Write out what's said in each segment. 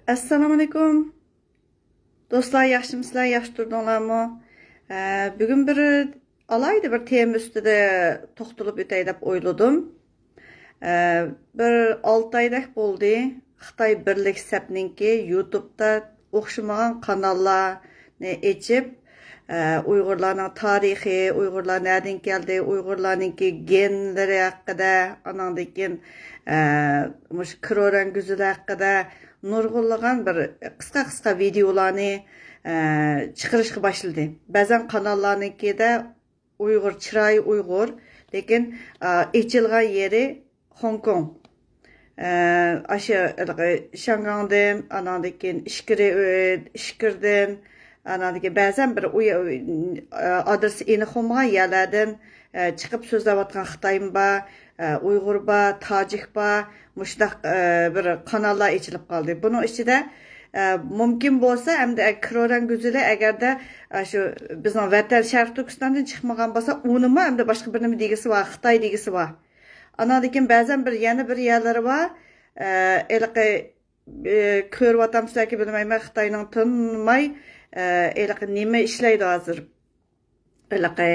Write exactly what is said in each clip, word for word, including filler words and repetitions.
ئەسسالامۇئەلەيكۇم. دوستلار، ياخشىمۇسىلەر؟ ياخشى تۇردۇڭلارمۇ؟ ئە، بۈگۈن بىر ئالاھىدە بىر تېما ئۈستىدە توختىلىپ ئۆتەي دەپ ئويلىدىم. ئە، بىر ئالتە ئايدەك بولدى. خىتاي بىرلىك سەپنىڭكى يۇتۇبتا ئوخشىمىغان قاناللارنى ئېچىپ، ئە، ئۇيغۇرلارنىڭ تارىخى، ئۇيغۇرلار نەدىن كەلدى، ئۇيغۇرلارنىڭكى گېنلىرى ھەققىدە، ئاناندىن كېيىن، ئە، مۇشۇ كرورەن گۈزىلى ھەققىدە نۇرغۇنلىغان بىر قىسقا-قىسقا ۋىدېئولارنى، ئە، چىقىرىشقا باشلىدى. بەزەن قاناللارنىڭكىدە ئۇيغۇر، چىرايى ئۇيغۇر، لېكىن، ئا، ئېچىلغان يېرى خوڭكوڭ. ئە، ئاشۇ ھېلىقى شياڭگاڭدىن، ئاناندىن كېيىن ئىچكىرى، ئىچكىرىدىن، ئاناندىن كېيىن بەزەن بىر ئۇ يە-، ئە، ئادرېسى ئېنىق بولمىغان يەرلەردىن، ئە، چىقىپ سۆزلەۋاتقان خىتايمۇ بار، ئە، ئۇيغۇر بار، تاجىك بار، مۇشۇنداق، ئە، بىر قاناللار ئېچىلىپ قالدى. بۇنىڭ ئىچىدە، ئە، مۇمكىن بولسا، ئەمدى كرورەن گۈزىلى ئەگەردە، ئە، شۇ بىزنىڭ ۋەتەن شەرقىي تۈركىستاندىن چىقمىغان بولسا، ئۇنىمۇ ئەمدى باشقا بىر نېمە دېگۈسى بار، خىتاي دېگۈسى بار. ئاناندىن كېيىن بەزەن بىر، يەنە بىر يەرلىرى بار. ئە، ھېلىقى، ئە، كۆرۈۋاتامسىلەركى بىلمەيمەن، خىتاينىڭ تىنماي، ئە، ھېلىقى نېمە ئىشلەيدۇ ھازىر. ھېلىقى،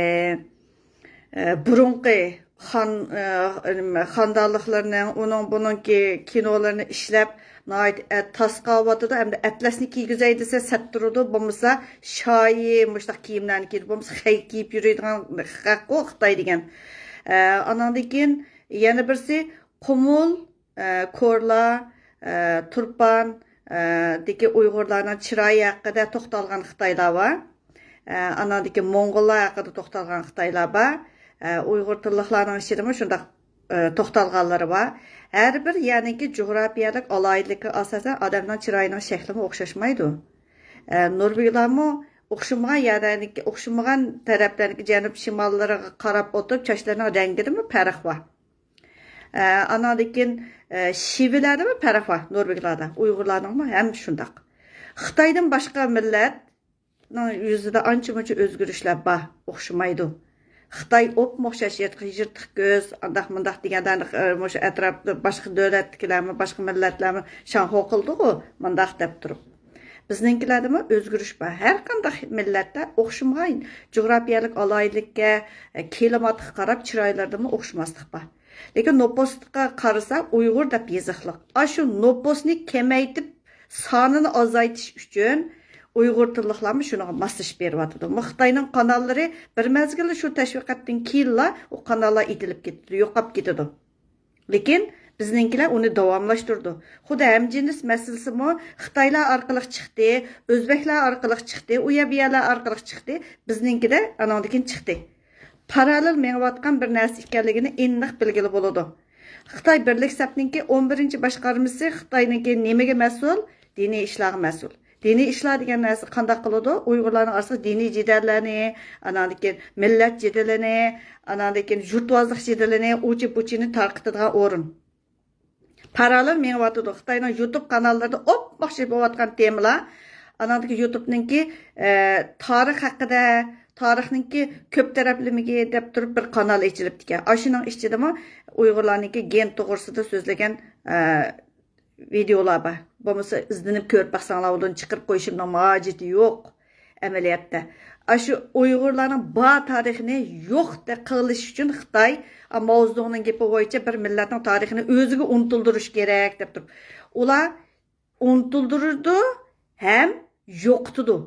ئە، بۇرۇنقى خان-، ئە، نېمە، خاندانلىقلىرىنىڭ، ئۇنىڭ بۇنىڭكى كىنولىرىنى ئىشلەپ، ناھايىتى ئە-، تاس قاۋاتىدۇ. ئەمدى ئەتلەسنى كىيگۈزەي دېسە، سەت تۇرىدۇ. بولمىسا شايى مۇشۇنداق كىيىملەرنى كىيىدۇ. بولمىسا خەي كىيىپ يۈرىدىغان خەققۇ خىتاي دېگەن. ئە، ئاناندىن كېيىن يەنە بىرسى قۇمۇل، ئە، كورلا، ئە، تۇرپان، ئە، دىكى ئۇيغۇرلارنىڭ چىرايى ھەققىدە توختالغان خىتايلار بار. ئە، ئاناندىكى موڭغۇللار ھەققىدە توختالغان خىتايلار بار. ئە، ئۇيغۇر تىللىقلارنىڭ ئىچىدىمۇ شۇنداق، ئە، توختالغانلىرى بار. ھەر بىر يەرنىڭكى جۇغراپىيەلىك ئالاھىدىلىكىگە ئاساسەن ئادەمنىڭ چىرايىنىڭ شەكلىمۇ ئوخشاشمايدۇ. ئە، نورۋېگلارمۇ ئوخشىمىغان يەرلەرنىڭكى، ئوخشىمىغان تەرەپلەرنىڭكى جەنۇب شىماللىرىغا قاراپ ئوتۇرۇپ چاچلىرىنىڭ رەڭگىدىمۇ پەرق بار. ئە، ئاناندىن كېيىن، ئە، شىۋىلەردىمۇ پەرق بار، نورۋېگلاردا. ئۇيغۇرلارنىڭمۇ ھەم شۇنداق. خىتايدىن باشقا مىللەتنىڭ يۈزىدە ئانچە-مۇنچە ئۆزگىرىشلەر بار، ئوخشىمايدۇ. خىتاي ئوپمۇ ئوخشاش يىرتىق، يىرتىق كۆز، ئانداق مۇنداق دېگەندە، ئە، مۇشۇ ئەتراپتا باشقا دۆلەتتىكىلەرمۇ، باشقا مىللەتلەرمۇ شاڭخۇ قىلدىغۇ، مۇنداق دەپ تۇرۇپ. بىزنىڭكىلەردىمۇ ئۆزگىرىش بار. ھەر قانداق مىللەتتە ئوخشىمىغان جۇغراپىيەلىك ئالاھىدىلىككە، ئە، كىلىماتقا قاراپ چىرايلىرىدىمۇ ئوخشىماسلىق بار. لېكىن نوپۇسقا قارىسا ئۇيغۇر دەپ يېزىقلىق. ئاشۇ نوپۇسنى كېمەيتىپ، سانىنى ئازايتىش ئۈچۈن ئۇيغۇر تىللىقلارمۇ شۇنىڭغا ماسلىشىپ بېرىۋاتىدۇ. بۇ خىتاينىڭ قاناللىرى بىر مەزگىلدە شۇ تەشۋىقاتتىن كېيىنلا ئۇ قاناللار ئېتىلىپ كېتىدۇ، يوقاپ كېتىدۇ. لېكىن بىزنىڭكىلەر ئۇنى داۋاملاشتۇرىدۇ. خۇددى ھەمجىنس مەسىلىسىمۇ خىتايلار ئارقىلىق چىقتى، ئۆزبەكلەر ئارقىلىق چىقتى، ئۇ يەر بۇ يەرلەر ئارقىلىق چىقتى، بىزنىڭكىدە ئانىڭدىن كېيىن چىقتى. پاراللېل مېڭىۋاتقان بىر نەرسە ئىكەنلىكىنى ئېنىق بىلگىلى بولىدۇ. خىتاي بىرلىك سەپنىڭكى ئون بىرىنچى باشقارمىسى خىتاينىڭكى نېمىگە مەسئۇل؟ دىنىي ئىشلارغا مەسئۇل. دىنىي ئىشلار دېگەن نەرسە قانداق قىلىدۇ؟ ئۇيغۇرلارنىڭ ئارىسىدا دىنىي جېدەللەرنى، ئاناندىن كېيىن مىللەت جېدىلىنى، ئاناندىن كېيىن يۇرتۋازلىق جېدىلىنى، ئۇچى-پۇچىنى تارقىتىدىغان ئورۇن. پاراللېل مېڭىۋاتىدۇ. خىتاينىڭ يۇتۇب قاناللىرىدا ئوپمۇئوخشاش بولۇۋاتقان تېمىلار. ئاناندىكى يۇتۇبنىڭكى، ئە، تارىخ ھەققىدە، تارىخنىڭكى كۆپ تەرەپلىمىلىكى دەپ تۇرۇپ بىر قانال ئېچىلىپتىكەن. ئاشۇنىڭ ئىچىدىمۇ ئۇيغۇرلارنىڭكى گېن توغرىسىدا سۆزلىگەن، ئە، ۋىدېئولار بار. بولمىسا ئىزدىنىپ كۆرۈپ باقساڭلار، ئۇدىن چىقىرىپ قويۇشۇمنىڭ ھاجىتى يوق ئەمەلىيەتتە. ئاشۇ ئۇيغۇرلارنىڭ بار تارىخىنى يوق قىلىش ئۈچۈن خىتاي، ئا، ماۋزېدۇڭنىڭ گېپى بويىچە بىر مىللەتنىڭ تارىخىنى ئۆزىگە ئۇنتۇلدۇرۇش كېرەك دەپ تۇرۇپ. ئۇلار ئۇنتۇلدۇرىدۇ ھەم يوقىتىدۇ.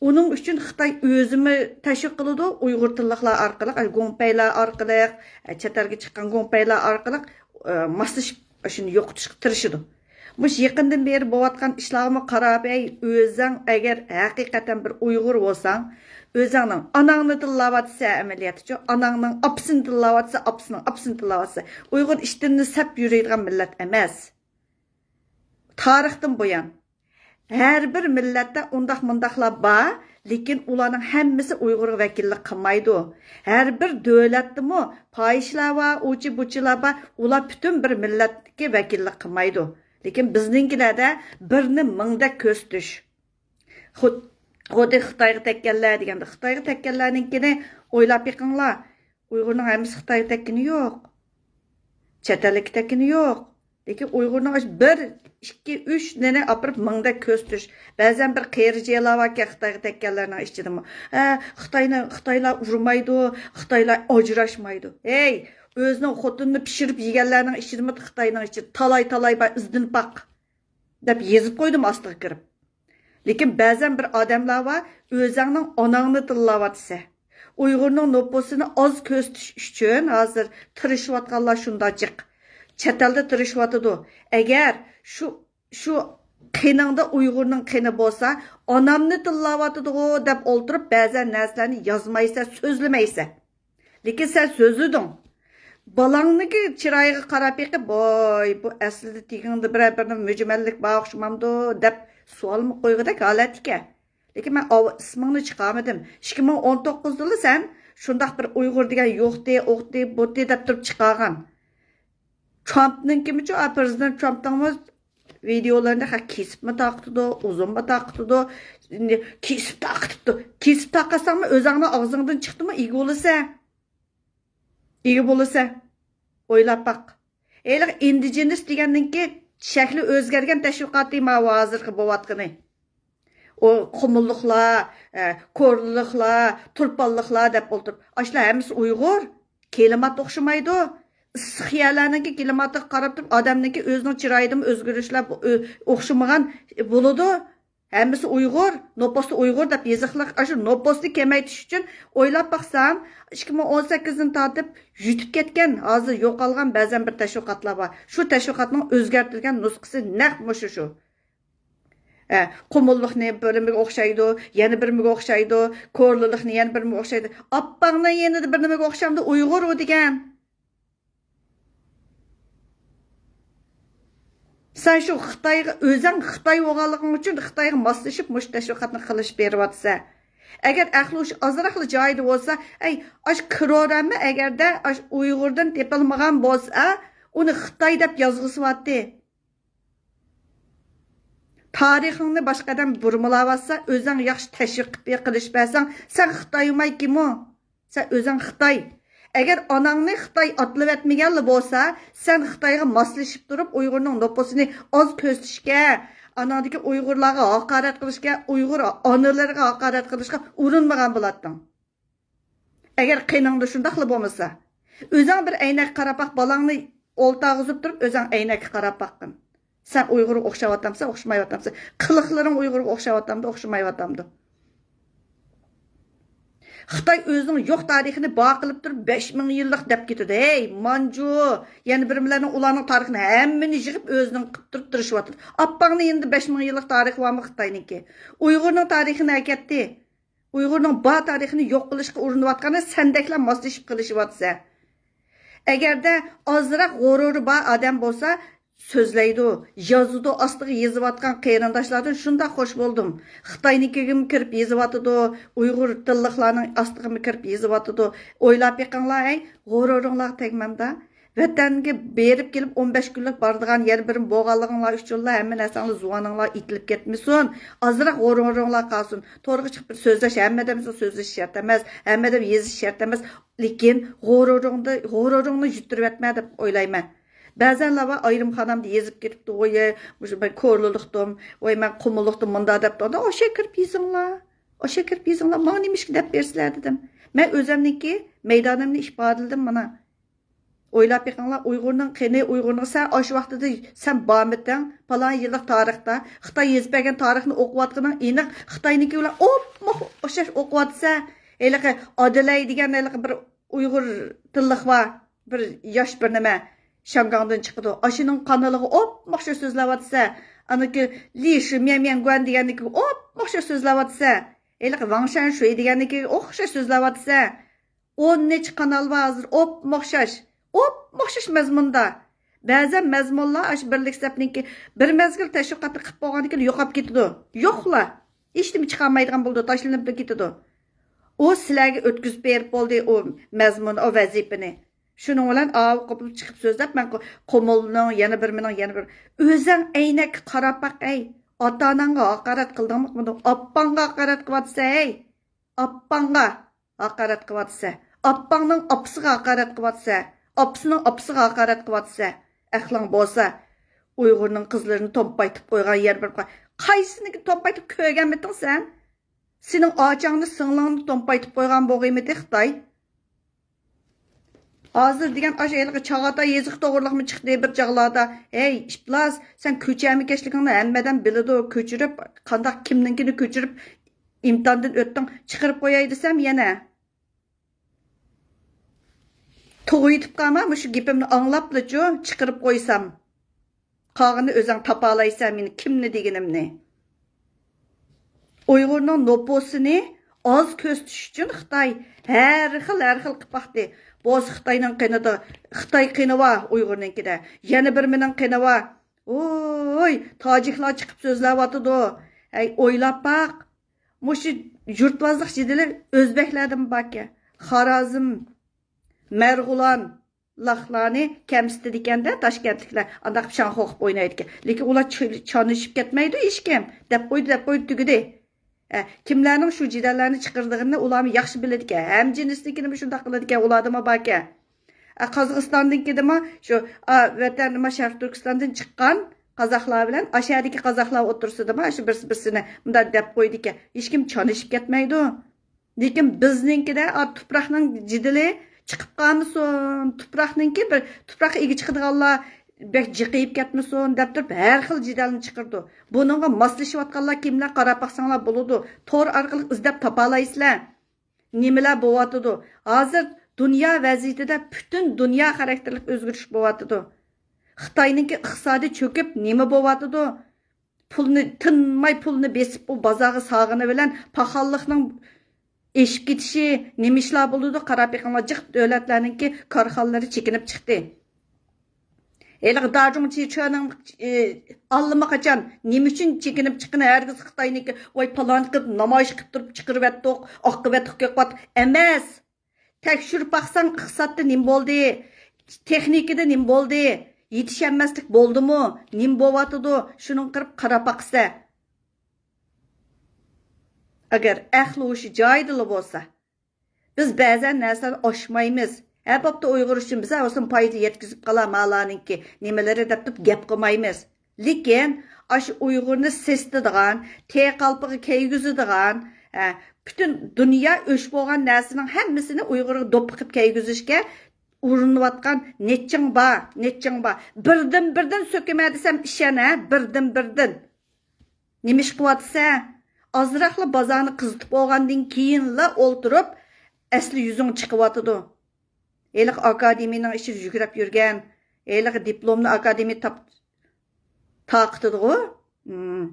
ئۇنىڭ ئۈچۈن خىتاي ئۆزىمۇ تەشۋىق قىلىدۇ، ئۇيغۇر تىللىقلار ئارقىلىق، ئە، گۇڭپەيلەر ئارقىلىق، ئە، چەت ئەلگە چىققان گۇڭپەيلەر ئارقىلىق، ئە، ماسلىشىپ، شۇنى يوقىتىشقا تىرىشىدۇ. مۇشۇ يېقىندىن بېرى بولۇۋاتقان ئىشلارغىمۇ قاراپ، ئەي، ئۆزۈڭ ئەگەر ھەقىقەتەن بىر ئۇيغۇر بولساڭ، ئۆزۈڭنىڭ ئاناڭنى تىللاۋاتسا، ئەمەلىيەتتىچۇ، ئاناڭنىڭ ئاپىسىنى تىللاۋاتسا، ئاپىسىنىڭ ئاپىسىنى تىللاۋاتسا، ئۇيغۇر ئىشتىنىنى سەپ يۈرىدىغان مىللەت ئەمەس. تارىختىن بۇيان، ھەر بىر مىللەتتە ئۇنداق مۇنداقلار بار، لېكىن ئۇلارنىڭ ھەممىسى ئۇيغۇرغا ۋەكىللىك قىلمايدۇ. ھەر بىر دۆلەتتىمۇ پاھىشلار بار، ئۇچى بۇچىلار بار، ئۇلار پۈتۈن بىر مىللەتكە ۋەكىللىك قىلمايدۇ. لېكىن بىزنىڭكىلەردە بىرنى مىڭدەك كۆرسىتىش. خۇد-، خۇددى خىتايغا تەگكەنلەر دېگەندە، خىتايغا تەگكەنلەرنىڭكىنى ئويلاپ بېقىڭلار. ئۇيغۇرنىڭ ھەممىسى خىتايغا تەگكىنى يوق. چەت ئەللىككە تەگكىنى يوق. لېكىن ئۇيغۇرنىڭ ئاشۇ بىر ئىككى، ئۈچ نېنى ئاپىرىپ مىڭدەك كۆرسىتىش. بەزەن بىر قېرى جايلار باركەن خىتايغا تەگكەنلەرنىڭ ئىچىدىمۇ. ھە، خىتاينى، خىتايلار ئۇرمايدۇ، خىتايلار ئاجراشمايدۇ. ھەي، ئۆزىنىڭ خوتۇنىنى پىشۇرۇپ يېگەنلەرنىڭ ئىچىدىمۇ خىتاينىڭ ئىچىدە تالاي-تالاي بار، ئىزدىنىپ باق. دەپ يېزىپ قويدۇم ئاستىغا كىرىپ. لېكىن بەزەن بىر ئادەملەر بار، ئۆزەڭنىڭ ئاناڭنى تىللاۋاتىسەن. ئۇيغۇرنىڭ نوپۇسىنى ئاز كۆرسىتىش ئۈچۈن ھازىر تىرىشىۋاتقانلار شۇنداق جىق. چەت ئەلدە تىرىشىۋاتىدۇ. ئەگەر شۇ، شۇ قېنىڭدا ئۇيغۇرنىڭ قېنى بولسا، ئانامنى تىللاۋاتىدىغۇ دەپ ئولتۇرۇپ بەزەن نەرسىلەرنى يازمايسەن، سۆزلىمەيسەن. لېكىن سەن سۆزلىدىڭ. بالاڭنىڭكى چىرايىغا قاراپ بېقىپ، ۋاي، بۇ ئەسلىدە تېگىڭدە بىرەر بىر مۈجمەللىك بار ئوخشىمامدۇ دەپ سوئالمۇ قويغۇدەك ھالەت ئىكەن. لېكىن مەن ئاۋ-، ئىسمىڭنى چىقارمىدىم. ئىككى مىڭ ئون توققۇزدىلا سەن شۇنداق بىر ئۇيغۇر دېگەن يوقتى، ئوقتى، بۇتى دەپ تۇرۇپ چىقارغان. ترامپنىڭكىمۇ، ئا، پرېزىدېنت ترامپنىڭمۇ ۋىدىيولىرىنى خە-، كېسىپمۇ تارقىتىدۇ، ئۇزۇنمۇ تارقىتىدۇ. كېسىپ تارقىتىپتۇ. كېسىپ تارقاتساڭمۇ ئۆزۈڭنىڭ ئاغزىڭدىن چىقتىمۇ، ئىگە بولىسەن. ئىگە بولىسەن. ئويلاپ باق. ھېلىقى ئىندىجېنىس دېگەننىڭكى شەكلى ئۆزگەرگەن تەشۋىقاتى ماۋۇ ھازىرقى بولۇۋاتقىنى. ئۇ قۇمۇللۇقلار، ئە، كورلىلىقلار، تۇرپانلىقلار دەپ ئولتۇرۇپ. ئاشۇلار ھەممىسى ئۇيغۇر. كىلىمات ئوخشىمايدۇ. ئىسسىق يەرلەرنىڭكى كىلىماتىغا قاراپ تۇرۇپ، ئادەمنىڭكى ئۆزىنىڭ چىرايىدىمۇ ئۆزگىرىشلەر بو-، ئۆ-، ئوخشىمىغان بولىدۇ. ھەممىسى ئۇيغۇر، نوپۇستا ئۇيغۇر دەپ يېزىقلىق، ئاشۇ نوپۇسنى كېمەيتىش ئۈچۈن ئويلاپ باقسام، ئىككى مىڭ ئون سەككىزدىن تارتىپ يىتىپ كەتكەن، ھازىر يوقالغان بەزەن بىر تەشۋىقاتلار بار. شۇ تەشۋىقاتنىڭ ئۆزگەرتىلگەن نۇسخىسى نەق مۇشۇ شۇ. ھە، قۇمۇللۇقنى بىرىمىگە ئوخشايدۇ، يەنە بىرىمىگە ئوخشايدۇ، كورلىلىقنى يەنە بىرىمىگە ئوخشايدۇ. ئاپپاڭنىڭ يېنىدا بىرنېمىگە ئوخشامدۇ، ئۇيغۇر ئۇ دېگەن. سەن شۇ خىتايغا، ئۆزەڭ خىتاي بولغانلىقىڭ ئۈچۈن خىتايغا ماسلىشىپ مۇشۇ تەشۋىقاتنى قىلىش بېرىۋاتىسەن. ئەگەر ئەقلى ھوشى ئازراقلا جايىدا بولسا، ئەي، ئاش كرورەممۇ ئەگەردە ئاش ئۇيغۇردىن تېپىلمىغان بولسا، ئۇنى خىتاي دەپ يازغۇسىۋاتتى. تارىخىڭنى باشقا ئادەم بۇرمىلاۋاتسا، ئۆزەڭ ياخشى تەشۋىق قىلىش بەرسەڭ، سەن خىتاي بولماي كىم ئۇ؟ سەن ئۆزۈڭ خىتاي. ئەگەر ئاناڭنى خىتاي ئاتىلىۋەتمىگەنلا بولسا، سەن خىتايغا ماسلىشىپ تۇرۇپ، ئۇيغۇرنىڭ نوپۇسىنى ئاز كۆرسىتىشكە، ئاناڭدىكى ئۇيغۇرلارغا ھاقارەت قىلىشكە، ئۇيغۇر ئانىلىرىغا ھاقارەت قىلىشقا ئۇرۇنمىغان بولاتتىڭ. ئەگەر قېنىڭدا شۇنداقلا بولمىسا، ئۆزۈڭ بىر ئەينەككە قاراپ باق، بالاڭنى ئولتۇرغۇزۇپ تۇرۇپ، ئۆزۈڭ ئەينەككە قاراپ باققىن. سەن ئۇيغۇرغا ئوخشاۋاتامسەن، ئوخشىمايۋاتامسەن؟ قىلىقلىرىڭ ئۇيغۇرغا ئوخشاۋاتامدۇ، ئوخشىمايۋاتامدۇ؟ خىتاي ئۆزىنىڭ يوق تارىخىنى بار قىلىپ تۇرۇپ، بەش مىڭ يىللىق دەپ كېتىدۇ. ھەي، مانجۇ، يەنە بىرمىلەرنىڭ ئۇلارنىڭ تارىخىنى ھەممىنى يىغىپ ئۆزىنىڭ قىلىپ تۇرۇپ تىرىشىۋاتىدۇ. ئاپپاڭنىڭ يېنىدا بەش مىڭ يىللىق تارىخى بارمۇ خىتاينىڭكى؟ ئۇيغۇرنىڭ تارىخىنى ئەكەتتى. ئۇيغۇرنىڭ بار تارىخىنى يوق قىلىشقا ئۇرۇنۇۋاتقاندا سەندەكلەر ماسلىشىپ قىلىشىۋاتىسەن. ئەگەردە ئازراق غۇرۇرى بار ئادەم بولسا، سۆزلەيدۇ، يازىدۇ، ئاستىغا يېزىۋاتقان قېرىنداشلاردىن شۇنداق خوش بولدۇم. خىتاينىڭكىگىمۇ كىرىپ يېزىۋاتىدۇ، ئۇيغۇر تىللىقلارنىڭ ئاستىغىمۇ كىرىپ يېزىۋاتىدۇ. ئويلاپ بېقىڭلار، ھەي، غۇرۇرۇڭلارغا تەگمەمدە. ۋەتەنگە بېرىپ كېلىپ ئون بەش كۈنلۈك بارىدىغان يەنە بىرىم بولغانلىقىڭلار ئۈچۈنلا ھەممە نەرسەڭلار، زۇۋانىڭلار ئېتىلىپ كەتمىسۇن. ئازراق غۇرۇرۇڭلار قالسۇن. تورغا چىقىپ بىر سۆزلەش، ھەممە ئادەم سۆزلىشى شەرت ئەمەس، ھەممە ئادەم يېزىشى شەرت ئەمەس. لېكىن غۇرۇرۇڭنى، غۇرۇرۇڭنى يىتتۈرۈۋەتمە دەپ ئويلايمەن. بەزەنلەر بار، ئايرىم خانامدا يېزىپ كېتىپتۇ، ۋوي، مۇشۇ مەن كورلىلىقتىم، ۋوي، مەن قۇمۇللۇقتىم مۇنداق دەپتۇ. ئاشۇ كىرىپ يېزىڭلار. ئاشۇ كىرىپ يېزىڭلار. ماڭا نېمىشقا دەپ بېرىسىلەر دېدىم. مەن ئۆزەمنىڭكى مەيدانىمنى ئىپادىلىدىم مانا. ئويلاپ بېقىڭلار، ئۇيغۇرنىڭ قېنى، ئۇيغۇرنىڭ، سەن ئاشۇ ۋاقتىدا سەن بارمىتىڭ، پالان يىللىق تارىختا خىتاي يېزىپ بەرگەن تارىخنى ئوقۇۋاتقىنىڭ ئېنىق، خىتاينىڭكى بىلەن ئوپمۇ ئوخشاش ئوقۇۋاتىسەن. ھېلىقى ئادىلەي دېگەن ھېلىقى بىر ئۇيغۇر تىللىق بار، بىر ياش بىر نېمە، شياڭگاڭدىن چىقىدۇ. ئاشۇنىڭ قانىلىغا ئوپمۇ ئوخشاش سۆزلەۋاتىسەن. ئانىكى لى شى ميەن ميەن گۇەن دېگەننىكىگە ئوپمۇ ئوخشاش سۆزلەۋاتىسەن. ھېلىقى ۋاڭ شەنشۈي دېگەننىكىگە ئوخشاش سۆزلەۋاتىسەن. ئون نەچچە قانال بار ھازىر، ئوپمۇ ئوخشاش. ئوپمۇ ئوخشاش مەزمۇندا. بەزەن مەزمۇنلار ئاشۇ بىرلىك سەپنىڭكى بىر مەزگىل تەشۋىقاتنى قىلىپ بولغاندىن كېيىن يوقاپ كېتىدۇ. يوقلا. ھېچنېمە چىقارمايدىغان بولىدۇ، تاشلىنىپلا كېتىدۇ. ئۇ سىلەرگە ئۆتكۈزۈپ بېرىپ بولدى ئۇ مەزمۇن، ئۇ ۋەزىپىنى. شۇنىڭ بىلەن ئاۋۇ قوپۇپ چىقىپ سۆزلەپ، مەن قۇ-، قۇمۇلنىڭ، يەنە بىرمىنىڭ، يەنە بىر. ئۆزەڭ ئەينەككە قاراپ باق، ئەي. ئاتا-ئاناڭغا ھاقارەت قىلدىڭمۇ قىلمىدىڭ؟ ئاپاڭغا ھاقارەت قىلىۋاتىسەن، ئەي. ئاپاڭغا ھاقارەت قىلىۋاتىسەن. ئاپاڭنىڭ ئاپىسىغا ھاقارەت قىلىۋاتىسەن. ئاپىسىنىڭ ئاپىسىغا ھاقارەت قىلىۋاتىسەن. ئەقلىڭ بولسا، ئۇيغۇرنىڭ قىزلىرىنى تومپايتىپ قويغان يەر بىر قا-، قايسىنىڭكى تومپايتىپ كۆرگەنمىتىڭ سەن؟ سېنىڭ ئاچاڭنى، سىڭلىڭنى تومپايتىپ قويغان بولغىيمىدى خىتاي؟ ھازىر دېگەن ئاشۇ ھېلىقى چاغاتاي يېزىقى توغرىلىقمۇ چىقتى بىر چاغلاردا. ھەي، ئىپلاس، سەن كۆچۈرمىكەشلىكىڭنى ھەممە ئادەم بىلىدۇ. كۆچۈرۈپ، قانداق، كىمنىڭكىنى كۆچۈرۈپ ئىمتىھاندىن ئۆتتۈڭ، چىقىرىپ قوياي دېسەم يەنە. تۇغ يېتىپ قالما، مۇشۇ گېپىمنى ئاڭلاپلىچۇ چىقىرىپ قويسام. قالغىنىنى ئۆزۈڭ تاپالايسەن، مېنى كىمنى دېگىنىمنى. ئۇيغۇرنىڭ نوپۇسىنى ئاز كۆرسىتىش ئۈچۈن خىتاي ھەر خىل، ھەر خىل قىلىپ باقتى. بولسا خىتاينىڭ قېنىدا، خىتاي قېنى بار ئۇيغۇرنىڭكىدە. يەنە بىر مېنىڭ قېنى بار. ۋوي، تاجىكلار چىقىپ سۆزلەۋاتىدۇ. ھەي، ئويلاپ باق. مۇشۇ يۇرتۋازلىق جېدىلى ئۆزبەكلەردىمۇ باركەن. خارازم، مەرغۇلان، لاخلارنى كەمسىتىدىكەن-دە تاشكەنتلىكلەر. ئانداق شاڭخۇ قىلىپ ئوينايدىكەن. لېكىن ئۇلار چۆ-، چانىشىپ كەتمەيدۇ ھېچكىم. دەپ قويدى، دەپ قويدى، تۈگىدى. ئە، كىملەرنىڭ شۇ جېدەللەرنى چىقىرىدىغىنىنى ئۇلارمۇ ياخشى بىلىدىكەن. ھەمجىنسنىڭكىنىمۇ شۇنداق قىلىدىكەن، ئۇلاردىمۇ باركەن. ئە، قازاقىستاندىكىدىمۇ شۇ، ئا، ۋەتەندىمۇ شەرقىي تۈركىستاندىن چىققان قازاقلار بىلەن ئاشەدىكى قازاقلار ئوتتۇرىسىدىمۇ شۇ بىرسى بىرسىنى مۇنداق دەپ قويدىكەن. ھېچكىم چانىشىپ كەتمەيدۇ. لېكىن بىزنىڭكىدە، ئا، تۇپراقنىڭ جېدىلى چىقىپ قالمىسۇن، تۇپراقنىڭكى بىر، تۇپراققا ئىگە چىقىدىغانلار بەك جىقىيىپ كەتمىسۇن دەپ تۇرۇپ، ھەر خىل جېدەلنى چىقىرىدۇ. بۇنىڭغا ماسلىشىۋاتقانلار كىملەر، قاراپ باقساڭلار بولىدۇ. تور ئارقىلىق ئىزدەپ تاپالايسىلەر. نېمىلەر بولۇۋاتىدۇ؟ ھازىر دۇنيا ۋەزىيىتىدە پۈتۈن دۇنيا خاراكتېرلىك ئۆزگىرىش بولۇۋاتىدۇ. خىتاينىڭكى ئىقتىسادى چۆكۈپ، نېمە بولۇۋاتىدۇ؟ پۇلنى، تىنماي پۇلنى بېسىپ، ئۇ بازارغا سالغىنى بىلەن پاخاللىقنىڭ ئېشىپ كېتىشى، نېمە ئىشلار بولىدۇ؟ قاراپ بېقىڭلار، جىق دۆلەتلەرنىڭكى كارخانىلىرى چېكىنىپ چىقتى. ھېلىقى داجۇڭ چىچۈەنىڭ، ئى، ئاللىماقاچان نېمە ئۈچۈن چېكىنىپ چىققىنى، ھەرگىز خىتاينىڭكى، ۋاي، پالانى قىلىپ نامايىش قىلىپ تۇرۇپ چىقىرىۋەتتۇق، ئاقىۋەتلىك يوقات ئەمەس. تەكشۈرۈپ باقساڭ، ئىقتىسادتا نېمە بولدى؟ تېخنىكىدا نېمە بولدى؟ يېتىشەلمەسلىك بولدىمۇ؟ نېمە بولۇۋاتىدۇ؟ شۇنىڭغا قاراپ، قاراپ باقسا. ئەگەر ئەقلى ھوشى جايىدىلا بولسا، بىز بەزەن نەرسىلەرنى ئاشمايمىز. ھە، بوپتۇ، ئۇيغۇر ئۈچۈن بىز ھە بولسۇن پايدا يەتكۈزۈپ قالا مالارنىڭكى نېمىلىرى دەپ تۇرۇپ گەپ قىلمايمىز. لېكىن ئاشۇ ئۇيغۇرنى سېسىتىدىغان، تېقالپىغا كىيگۈزىدىغان، ھە، پۈتۈن دۇنيا ئۆچ بولغان نەرسىنىڭ ھەممىسىنى ئۇيغۇرغا دوپپا قىلىپ كىيگۈزۈشكە ئۇرۇنۇۋاتقان نەچچىڭ بار، نەچچىڭ بار. بىردىن بىردىن سۆكىمەن دېسەم ئىشەن، ھە، بىردىن بىردىن. نېمە ئىش قىلىۋاتىسەن؟ ئازراقلا بازارنى قىزىتىپ بولغاندىن كېيىنلا ئولتۇرۇپ، ئەسلى يۈزۈڭ چىقىۋاتىدۇ. ھېلىقى ئاكادېمىيىنىڭ ئىچىدە يۈگرەپ يۈرگەن، ھېلىقى دىپلومنى ئاكادېمىيە تاپ-، تارقىتىدىغۇ؟ ھىم،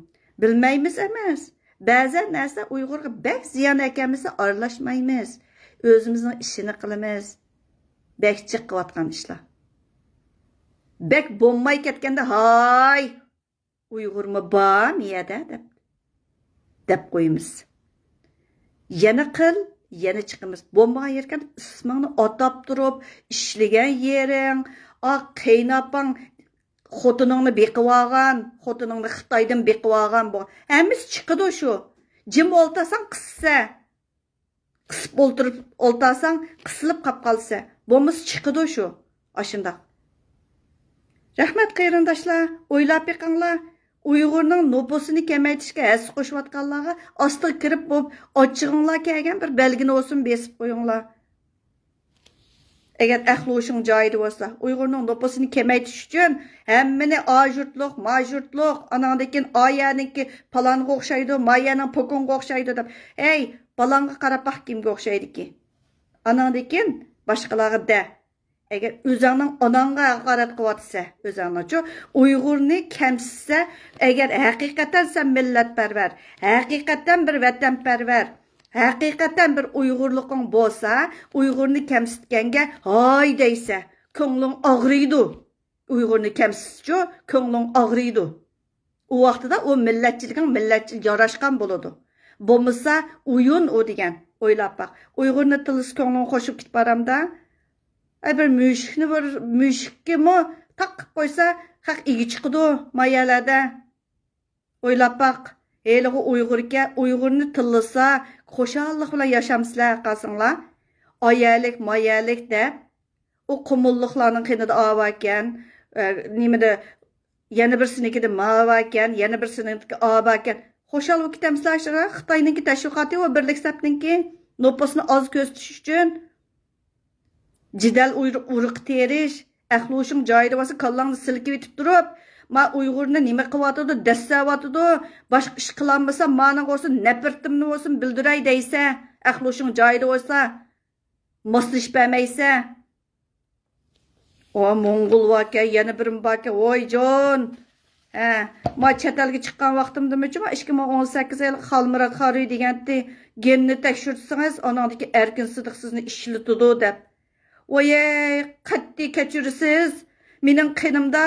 بىلمەيمىز ئەمەس. بەزەن نەرسە ئۇيغۇرغا بەك زىيان ئەكەلمىسە ئارىلاشمايمىز. ئۆزىمىزنىڭ ئىشىنى قىلىمىز. بەك جىق قىلىۋاتقان ئىشلار. بەك بولماي كەتكەندە، ھاي! ئۇيغۇرمۇ بار مۇ يەردە دەپ، دەپ قويىمىز. يەنە قىل، يەنە چىقىمىز. بولمىغان يەركەن ئىسمىڭنى ئاتاپ تۇرۇپ، ئىشلىگەن يېرىڭ، ئا، قېيىنئاپاڭ خوتۇنۇڭنى بېقىۋالغان، خوتۇنۇڭنى خىتايدىن بېقىۋالغان بۇ. ھەممىسى چىقىدۇ شۇ. جىم ئولتۇرساڭ قىسسە. قىسىپ ئولتۇرۇپ، ئولتۇرساڭ، قىسىلىپ قاپ قالىسەن. بولمىسا چىقىدۇ شۇ. ئاشۇنداق. رەھمەت قېرىنداشلار، ئويلاپ بېقىڭلار. ئۇيغۇرنىڭ نوپۇسىنى كېمەيتىشكە ھەسسە قوشۇۋاتقانلارغا ئاستىغا كىرىپ بولۇپ، ئاچچىقىڭلار كەلگەن بىر بەلگىنى بولسۇن بېسىپ قويۇڭلار. ئەگەر ئەقلى ھوشۇڭ جايىدا بولسا، ئۇيغۇرنىڭ نوپۇسىنى كېمەيتىش ئۈچۈن ھەممىنى ئا يۇرتلۇق، ما يۇرتلۇق، ئاناندىن كېيىن ئا يەرنىڭكى پالانغا ئوخشايدۇ، ما يەرنىڭ پوكۇڭغا ئوخشايدۇ دەپ. ھەي، بالاڭغا قاراپ باق، كىمگە ئوخشايدىكى. ئاناندىن كېيىن باشقىلارغا دە. ئەگەر ئۆزۈڭنىڭ ئاناڭغا ھاقارەت قىلىۋاتسا، ئۆزۈڭنىڭچۇ، ئۇيغۇرنى كەمسىتسە، ئەگەر ھەقىقەتەن سەن مىللەتپەرۋەر، ھەقىقەتەن بىر ۋەتەنپەرۋەر، ھەقىقەتەن بىر ئۇيغۇرلۇقۇڭ بولسا، ئۇيغۇرنى كەمسىتكەنگە ھاي دەيسە، كۆڭلۈڭ ئاغرىيدۇ. ئۇيغۇرنى كەمسىتسىچۇ، كۆڭلۈڭ ئاغرىيدۇ. ئۇ ۋاقتىدا ئۇ مىللەتچىلىكىڭ مىللەتچىل ياراشقان بولىدۇ. بولمىسا ئويۇن ئۇ دېگەن. ئويلاپ باق. ئۇيغۇرنى تىللىسا كۆڭلۈڭ خوش بولۇپ كېتىپ بارامدا؟ ئەي، بىر مۈشۈكنى بىر مۈشۈككىمۇ تاقىپ قويسا، خەق ئىگە چىقىدۇ ما يەرلەردە. ئويلاپ باق. ھېلىغۇ ئۇيغۇركەن، ئۇيغۇرنى تىللىسا، خۇشاللىق بىلەن ياشامسىلەر قالسىڭلار. ئايەلىك، مايەلىك دەپ، ئۇ قۇمۇللۇقلارنىڭ قېنىدا ئاۋاركەن، ئە، نېمىدە، يەنە بىرسىنىڭكىدە ما باركەن، يەنە بىرسىنىڭكىدە ئا باركەن. خۇشال بولۇپ كېتەمسىلەر شۇڭا؟ خىتاينىڭكى تەشۋىقاتى، ئۇ بىرلىك سەپنىڭكى نوپۇسنى ئاز كۆرسىتىش ئۈچۈن جېدەل ئۇر-، ئۇرۇقى تېرىش، ئەقلى ھوشۇڭ جايىدا بولسا كاللاڭنى سىلكىۋېتىپ تۇرۇپ، ما ئۇيغۇرنى نېمە قىلىۋاتىدۇ، دەسسەۋاتىدۇ، باشقا ئىش قىلالمىسا مانىڭغا بولسا نەپرىتىمنى بولسۇن بىلدۈرەي دەيسە، ئەقلى ھوشۇڭ جايىدا بولسا ماسلىشىپ بەرمەيسە. ئۇ موڭغۇل باركەن، يەنە بىرىمۇ باركەن. ۋوي جون! ھە، ما چەت ئەلگە چىققان ۋاقتىمدىمۇ، ما ئىككى مىڭ ئون سەككىز يىلى خالمۇرات خارى دېگەنتى، گېننى تەكشۈرتسىڭىز، ئانىڭدىكى ئەركىن سىدىق سىزنى ئىشلىتىدۇ دەپ. ۋويەي، قەتئىي كەچۈرىسىز. مېنىڭ قېنىمدا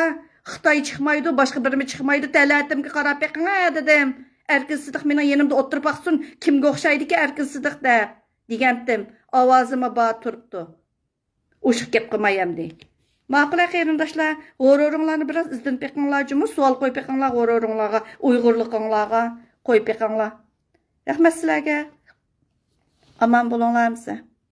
خىتاي چىقمايدۇ، باشقا بىرىمۇ چىقمايدۇ. تەلەتىمگە قاراپ بېقىڭ ھە دېدىم. ئەركىن سىدىق مېنىڭ يېنىمدا ئولتۇرۇپ باقسۇن، كىمگە ئوخشايدىكى ئەركىن سىدىق دەپ دېگەنتىم. ئاۋازىمۇ بار تۇرۇپتۇ. ئوشۇق گەپ قىلماي ئەمدى. ماقۇل ھە قېرىنداشلار، غۇرۇرۇڭلارنى بىراز ئىزدىنىپ بېقىڭلار جۇمۇ، سوئال قويۇپ بېقىڭلار غۇرۇرۇڭلارغا، ئۇيغۇرلۇقۇڭلارغا قويۇپ بېقىڭلار. رەھمەت سىلەرگە. ئامان بولۇڭلار ئەمىسە.